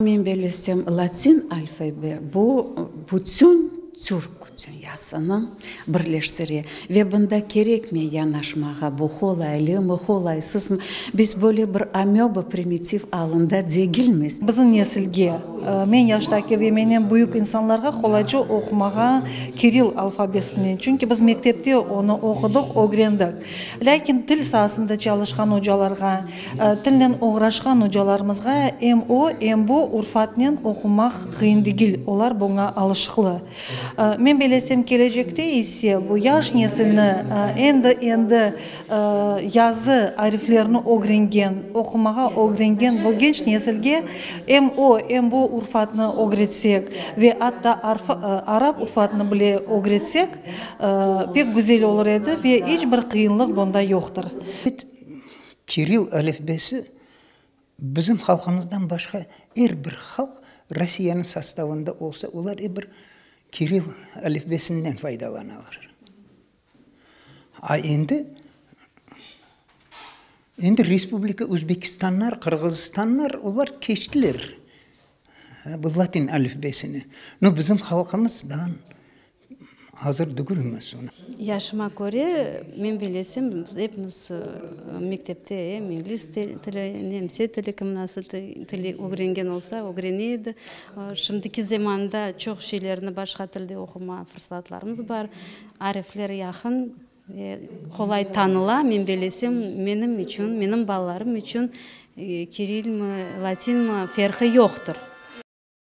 Men bellesem, latin alfabe bu bütün türk dünyasını birleştire ve bunda kerekmey yanaşmağa, bu qolaylımı, qolaysızmı, biz böyle bir amöba primitiv alında degilmiz. Bizim nesilge, men yaştaki ve menden büyük insanlarğa qolayca oqumağa kirill alfabesinen, çünki biz mektepte onı oqudıq, ögrendik. Lâkin til saasında çalışqan ocalarğa, Tilnen oğraşqan ocalarımızğa em o, em bu urfatnen oqumaq qıyın degil, olar buña alışıqlı. Men belesem, kelecekte ise bu yaş nesilni endi-endi yazı ariflerini ögrengen, oqumağa ögrengen bu genç nesilge em o, em bu urfatnı ögretsek ve atta arap urfatını bile ögretsek, pek güzel olur edi ve iç bir qıyınlıq bunda yoqtır. Kirill alifbesi bizim halqımızdan başqa er bir halq Rossiyanıñ sostavında olsa, olar er bir kirill alifbesinden faydalanalar. A endi, endi Respublika Özbekistanlar, Qırğızstanlar, olar keçtiler bu latin alifbesine. No, bizim halqımız daa Azır dügülmiz ona. Yaşıma köre, men bilesem, biz epimiz mektepte em ingliz tili, nemse tili, kim nasıl tili ögrengen olsa, ögrene edi. Şimdiki zamanda çoq şeylerni başqa tilde oquma fırsatlarımız bar. Arifler yaqın ve qolay tanıla. Men bilesem, menim içün, menim balalarım içün kirilmi, latinmi, ferqı yoqtır.